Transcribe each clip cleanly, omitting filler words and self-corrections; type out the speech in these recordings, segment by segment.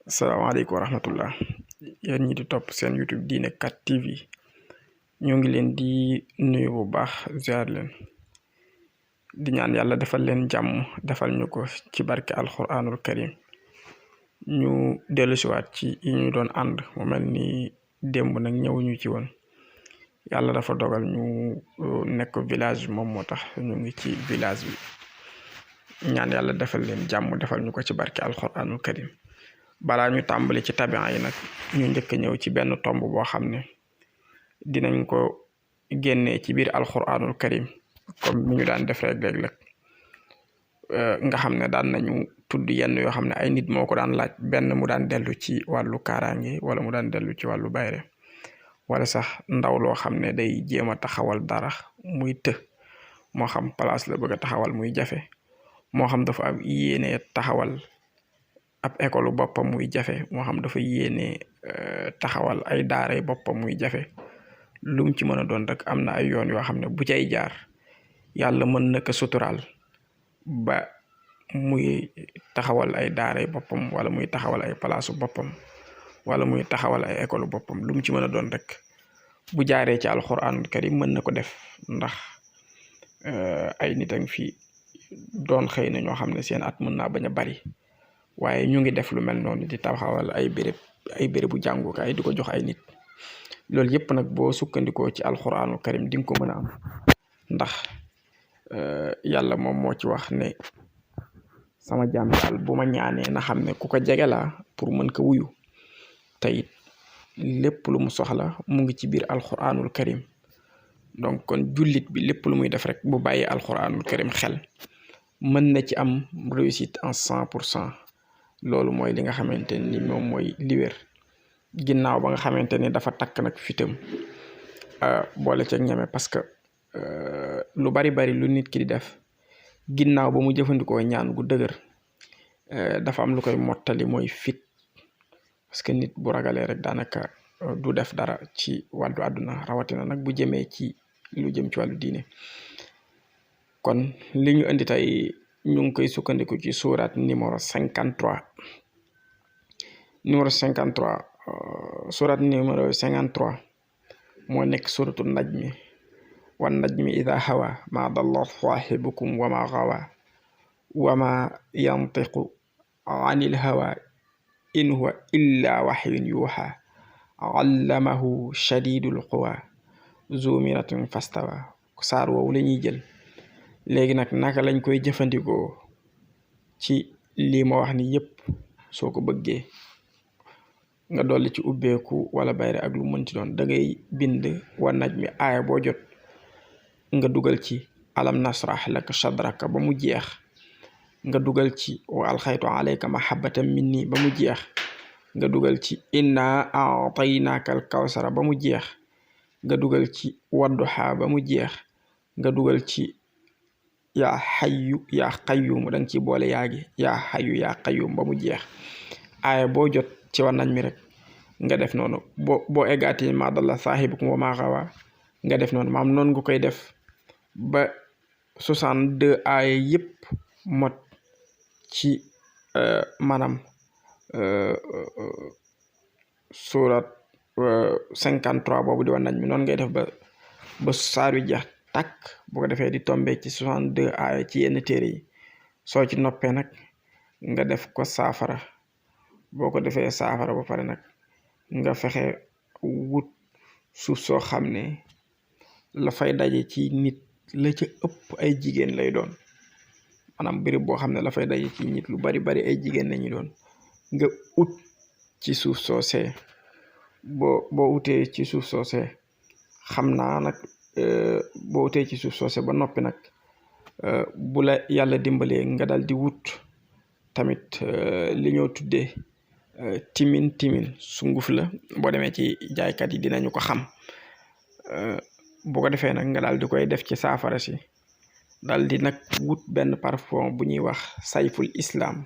Assalamualaikum warahmatullah. Yéen ñi di topp seen YouTube Diiné 4 TV ñoo ngi leen di nuyu bu baax ziar leen di ñaan yàlla defal leen jàmm defal ñu ko ci barke alquranul karim ñu dellusiwaat ci yi ñu doon ànd mu mel ni démb nag ñëwuñu ci woon yàlla dafa dogal ñu nekk village moom moo tax ñu ngi ci village bi ñaan yàlla defal leen jàmm defal ñu ko ci barke alquranul karim balaa ñu tàmbali ci tabian yi nag ñu njëkk ñëw ci benn tomb boo xam ne dinañ ko génnee ci biir alquranul karim comme ni ñu daan def rek léeg-léeg nga xam ne daan nañu tudd yenn yoo xam ne ay nit moo ko daan laaj benn mu daan dellu ci wàllu kaaraange wala mu daan dellu ci wàllu bayre wala sax ndaw loo xam ne day jéem a taxawal dara muy moo xam place la bëgg a taxawal muy jafe moo xam dafa am yéene taxawal ab école boppam muy jafe moo xam dafa yéene taxawal ay daara boppam muy jafe lu mu ci mën a doon rek am na ay yoon yoo xam ne bu cay jaar yàlla mën na ko suturaal ba muy taxawal ay daara boppam wala muy taxawal ay palaasu boppam wala muy taxawal ay école boppam lu mu ci mën a doon rek bu jaaree ci alxuraanul karim mën na ko def ndax ay nit a ngi fi doon xëy na ñoo xam ne seen at mën naa bañ a bari waaye ñu ngi def lu mel noonu di taxawal ay bérébu jàngukaay di ko jox ay nit loolu yëpp nag boo sukkandikoo ci alxuraanul karim di nga ko mën a am ndax yàlla moom moo ci wax ne sama jaam daal bu ma ñaanee na xam ne ku ko jege laa pour mën ko wuyu te it lépp lu mu soxla mu ngi ci biir alxuraanul karim donc kon jullit bi lépp lu muy def rek bu bàyyi alxuraanul karim xel mën na ci am réussite en 100%. loolu mooy li nga xamante ni moom mooy li wér ginnaaw ba nga xamante ni dafa takk nag fitam boole ca ñeme parce que lu bari lu nit ki di def ginnaaw ba mu jëfandikoo ñaan gu dëgër dafa am lu koy mottali mooy fit parce que nit bu ragalee rek daanaka du def dara ci wàllu àdduna rawatina nag bu jëmee ci lu jëm ci wàllu diine kon li ñu indi tey ñu ngi koy sukkandiku ci surat numéro 53 surat numéro 53 moo nekk suratul najmi wan najmi ida hawa ma dalla saahibukum wa ma gawa wa ma yantiqu anil hawa in huwa illa wahyun yuha allamahu shadidul quwa zu miratin fastawa saar woowu la ñuy jël léegi nag naka lañ koy jëfandikoo ci lii ma wax ni yëpp soo ko bëggee nga dolli ci ubbeeku wala bayre ak lu mën ci doon da ngay bind wan najmi aaya boo jot nga dugal ci alam nasrah laka sadraka ba mu jeex nga dugal ci wa alxaytu alayka mahabbatan minni ba mu jeex nga dugal ci inna a'taynaka al kawsara ba mu jeex nga dugal ci wadduha ba mu jeex nga dugal ci yaa xayu yaa qayyum danga ci boole yaagi yaa xayu yaa qayyum ba mu jeex aaya boo jot ci wan najmi rek nga def noonu boo eggaati ma dalla saahibukum wa ma gawa nga def noonu maam noonu nga koy def ba 62 aaya yëpp mot ci maanaam surat 53 boobu di wan najmi noonu ngay def ba saar wi jeex takk boo ko defee di tombé ci 62 aaya ci yenn téere yi soo ci noppee nag nga def ko saafara boo ko defee saafara ba pare nag nga fexe wut suuf soo xam ne la fay daje ci nit la ca ëpp ay jigéen lay doon maanaam béréb boo xam ne la fay daje ci nit lu bari ay jigéen lañuy doon nga ut ci suuf soosee boo utee ci suuf soosee xam naa nag boo utee ci suuf soosee ba noppi nag bu la yàlla dimbalee nga dal di wut tamit li ñoo tuddee timin sunguf la boo demee ci jaaykat yi dinañu ko xam boo ko defee nag nga daal di koy def ci saafara si daal di nag wut benn parfum bu ñuy wax sayful islam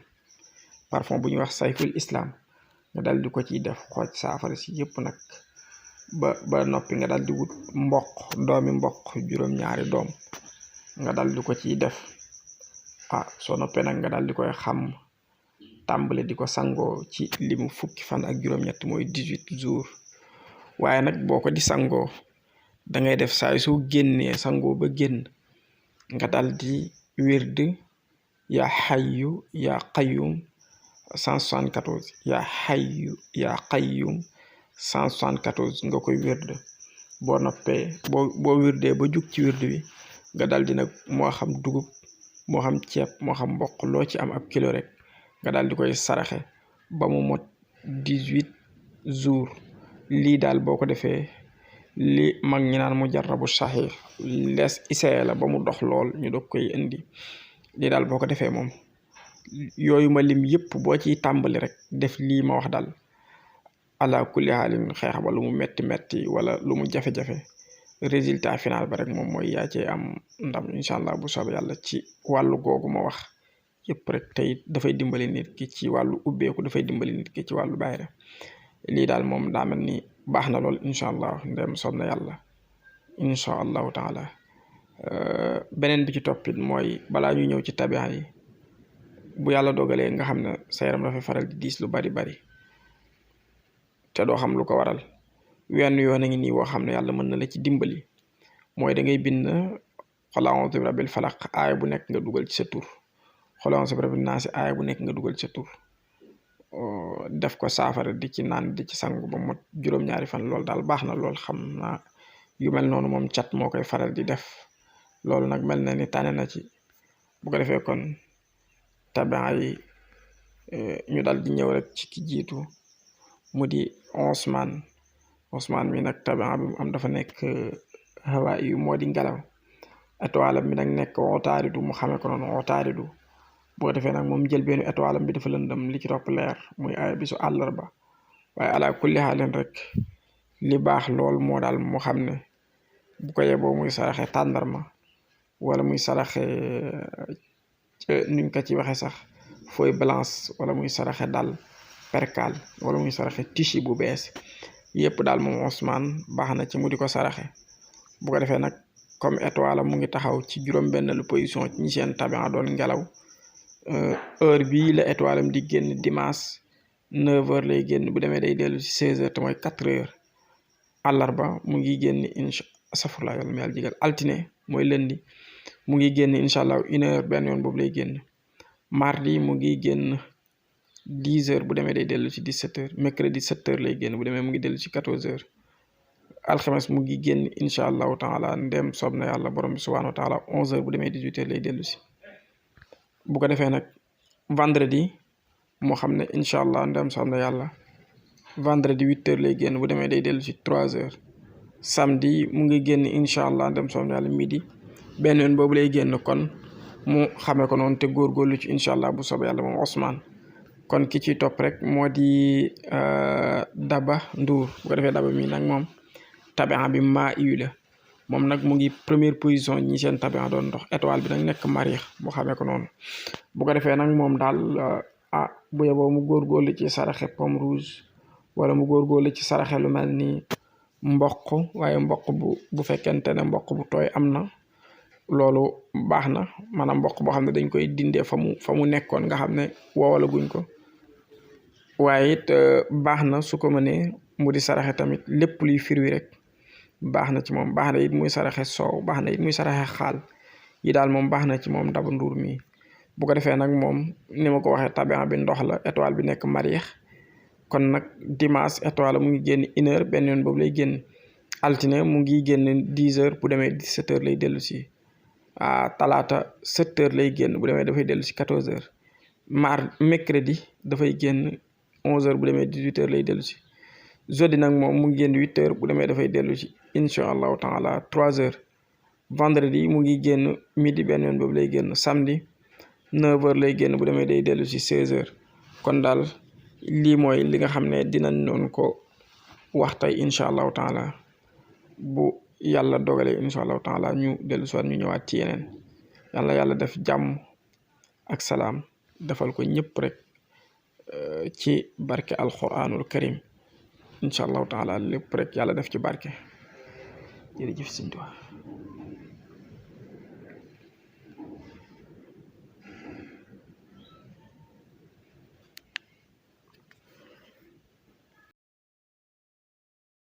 nga daal di ko ciy def xooj saafara si yëpp nag ba noppi nga daal di wut doomi mboq juróom-ñaari doom nga daal di ko ciy def soo noppee nag nga daal di koy xam tàmbale di ko sangoo ci limu fukki fan ak juróom-ñett mooy 18 jours waaye nag boo ko di sangoo da ngay def saay soo génnee sangoo ba génn nga dal di wird yaa xayyu yaa qayyum 174 yaa xayyu yaa qayyum 174 nga koy wird boo noppee boo wirdee ba jug ci wird wi nga dal di nag moo xam dugub moo xam ceeb moo xam mboq loo ci am ab kilo rek nga dal di koy saraxe ba mu mot 18 jours lii daal boo ko defee li mag ñi naan mu jarrabu saxiix lees isee la ba mu dox lool ñu doog koy indi lii daal boo ko defee moom yooyu ma lim yëpp boo ciy tàmbali rek def lii ma wax daal ala kulli haalin xeex ba lu mu metti wala lu mu jafe-jafe résultat final ba rek moom mooy yaa cee am ndam incha allah bu soobee yàlla ci wàllu googu ma wax yëpp rek tey dafay dimbali nit ki ci wàllu ubbeeku dafay dimbali nit ki ci wàllu bayre lii daal moom daa mel ni baax na lool incha allah ndem soob na yàlla incha allahu taala beneen bi ci toppit mooy balaa ñu ñëw ci tabixa yi bu yàlla dogalee nga xam ne sa yaram dafay faral di diis lu bari te doo xam lu ko waral wenn yoon a ngi nii woo xam ne yàlla mën na la ci dimbali mooy da ngay bind qul a'uuzu bi rabbil falaq aaya bu nekk nga dugal ci sa tur qul a'uuzu bi rabbin naas aaya bu nekk nga dugal ci sa tur def ko saafara di ci naan di ci sangu ba mot juróom-ñaari fan loolu daal baax na lool xam naa yu mel noonu moom cat moo koy faral di def loolu nag mel na ni tane na ci bu ko defee kon tabixa yi ñu dal di ñëw rek ci ki jiitu mu di Ousmane mi nag tabixa bi mu am dafa nekk hawa yu moo di ngelaw étoile bi nag nekk Otaaridu mu xamee ko noonu Otaaridu boo defee nag moom jël benn étoile bi dafa lëndëm li ci topp leer muy ay bisu àllarba waaye ala kulli xaalin rek li baax lool moo daal mu xam ne bu ko yeboo muy saraxe tàndarma wala muy saraxe nuñ ko ci waxe sax feuille blanche wala muy saraxe dal percal wala muy saraxe tissu bu bees yëpp daal moom Ousmane baax na ci mu di ko saraxe bu ko defee nag comme étoile mu ngi taxaw ci juróom-benn position ñi seen tabixa doon ngelaw heure bii la étoile am di génn dimanche 9h lay génn bu demee day dellu ci 16h te mooy 4h àllarba mu ngi génn safurlaa yàlla mu yàlla jigal altine mooy lundi mu ngi génn incha allah 1h benn yoon boobu lay génn mardi mu ngi génn 10h bu demee day dellu ci 17h mercredi 7h lay génn bu demee mu ngi dellu ci 14h alxames mu ngi génn incha allahu taala ndem soob na yàlla borom bi subhanahu wa taala 11h bu demee 18h lay dellu si bu ko defee nag vendredi moo xam ne incha allah ndem soob na yàlla vendredi 8h lay génn bu demee day dellu si 3h samedi mu ngi génn incha allah ndem soob na yàlla midi benn yoon boobu lay génn kon mu xamee ko noonu te góorgóorlu ci incha allah bu soobee yàlla moom Ousmane kon ki ci topp rek moo di Daba Ndour bu ko defee Daba mi nag moom tabixa bi maa iyu la moom nag mu ngi première position ñi seen tabixa doon ndox étoile bi nag nekk mariix mu xamee ko noonu bu ko defee nag moom daal bu yeboo mu góorgóorlu ci saraxe pomme rouge wala mu góorgóorlu ci saraxe lu mel ni mboq waaye mboq bu fekkente ne mboq bu tooy am na loolu baax na maanaam mboq boo xam ne dañ koy dindee fa mu nekkoon nga xam ne woowala guñ ko waaye it baax na su ko mënee mu di saraxe tamit lépp luy firwi rek baax na ci moom baax na it muy saraxe soow baax na it muy saraxe xaal yi daal moom baax na ci moom Daba Ndour mi bu ko defee nag moom ni ma ko waxee tabixa bi ndox la étoile bi nekk mariix kon nag dimanche étoile mu ngi génn 1h benn yoon boobu lay génn altine mu ngi génn 10h bu demee 17h lay dellu si talaata 7h lay génn bu demee dafay dellu si 14h mercredi dafay génn 11h bu demee 18h lay dellu si jeudi nag moom mu ngi génn 8h bu demee dafay dellu si incha allahu taala 3h vendredi mu ngi génn midi benn yoon boobu lay génn samedi 9h lay génn bu demee day dellu si 16h kon daal lii mooy li nga xam ne dinañ noonu ko wax tey incha allahu taala bu yàlla dogalee incha allahu taala ñu dellu si waat ñu ñëwaat ci yeneen yàlla def jàmm ak salaam defal ko ñëpp rek ci barke alquranul karim incha allahu taala lépp rek yàlla def ci barke jërëjëf Sëñ Tuubaa